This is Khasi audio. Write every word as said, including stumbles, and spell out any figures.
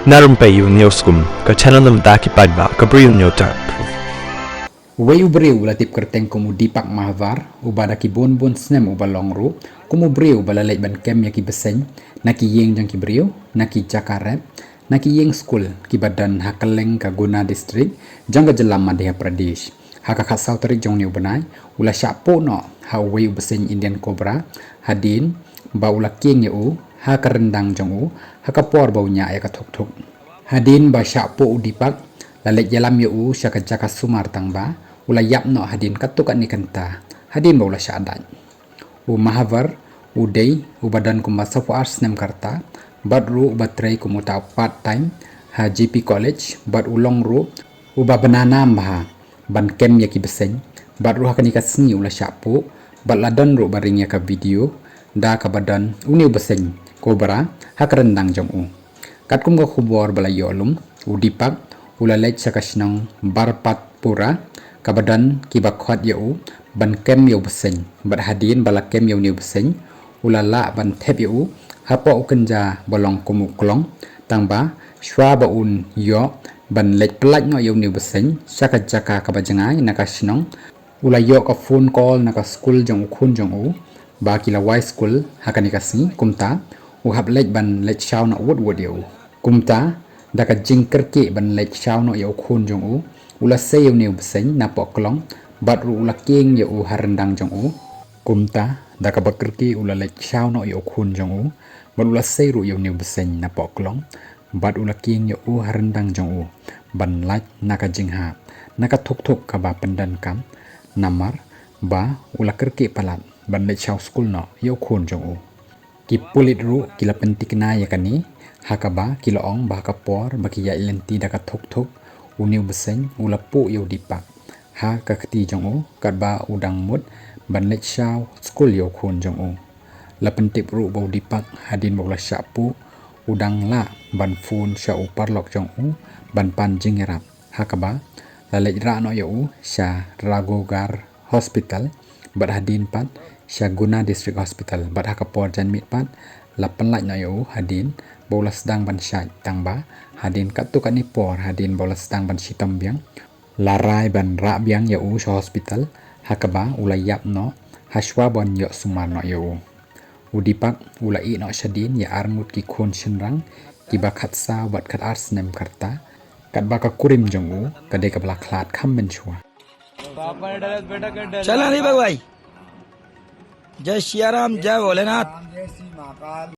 Na rympei u News Kum, ka channel na bynta ki paidbah, ka briew New Type. Uwei u briew u la tip kyrteng kum u Deepak Mahawar, uba da ki bun bun snem uba long ruh kum u briew uba la leit ban kem ïa ki bseiñ na ki ïing jong ki briew, na ki jaka rep, na ki ïing skul kiba don ha kylleng ka Guna District jong ka jylla Madhya Pradesh. Ha ka khatsaw tarik jong une u bnai, u la shah puh noh ha uwei u bseiñ Indian Cobra, hadien ba u la kieng ïa u ha ka ryndang jong u, ha ka por ba u ñiah ïa ka thuk thuk. Hadien ba shah puh, u Deepak la leit ïalam ïa u sha ka jaka sumar, tang ba u la ïap noh hadien katto katne kynta hadien ba u la shah dait. U Mahawar u dei uba don kumba sawphew ar snem ka rta, bad ruh uba trei kum uta u part time ha G P College, bad u long ruh uba bna nam bha ban kem ïa ki bseiñ, bad ruh ha kane ka sngi u la shah puh, bad la don ruh ba ring ïa ka video da kaba don une u bseiñ Cobra ha ka ryndang jong u. Katkum ka khubor ba la ïoh lum, u Deepak u la leit sha ka shnong Barpatpura, kaba don kiba khot ïa u ban kem ïa u bseiñ, bad hadien ba la kem ïa une u bseiñ, u la lah ban thep ïa u hapoh u kynja ba long kum u klong, tang ba shuwa ba un ïoh ban leit pyllait noh ïa une u bseiñ sha ka jaka kaba jngai na ka shnong, u la ïoh ka phone call na ka skul jong u khun jong u ba ki la wai skul ha kane ka sngi, kumta u hap leit ban leit shaw noh wut wut ïa u. Kumta da ka jingkyrkieh ban leit shaw noh ïa u khun jong u, u la sei ïa une u bseiñ napoh klong, bad ruh u la kieng ïa u ha ryndang jong u. Kumta da kaba kyrkieh u la leit shaw noh ïa u khun jong u, bad u la sei ruh ïa une u bseiñ napoh klong, bad u la kieng ïa u ha ryndang jong u ban lait na ka jinghap, na ka thuk thuk kaba pyndonkam, namar ba u la kyrkieh palat ban leit shaw skul noh ïa u khun jong u. Ki pulit ruh ki la pynthikna ïa kane, ha kaba ki la ong ba ha ka por ba ki ïaid lynti da ka thuk thuk, une u bseiñ u la puh ïa u Deepak ha ka kti jong u, katba u dang mut ban leit shaw skul ïa u khun jong u. La pyntip ruh ba u Deepak hadien ba u la shah puh, u dang lah ban phone sha u paralok jong u ban pan jingïarap, ha kaba la leit rah noh ïa u sha Raghugarh Hospital, bad hadien pat sha Guna District Hospital, bad ha ka por janmiet pat la pynlait noh ïa u hadien ba u la sdang ban shait, tang ba hadien katto katne por hadien ba u la sdang ban shitom biang, la rai ban rah biang ïa u sha hospital, ha kaba u la ïap noh ha shuwa ban ïoh sumar noh ïa u. U Deepak u la ïeh noh shadien ïa arngut ki khun shynrang kiba khatsaw bad khatar snem ka rta, katba ka kurim jong u ka dei kaba la khlad kham mynshuwa. चला नहीं भाई। जय सिया राम, जय भोलेनाथ।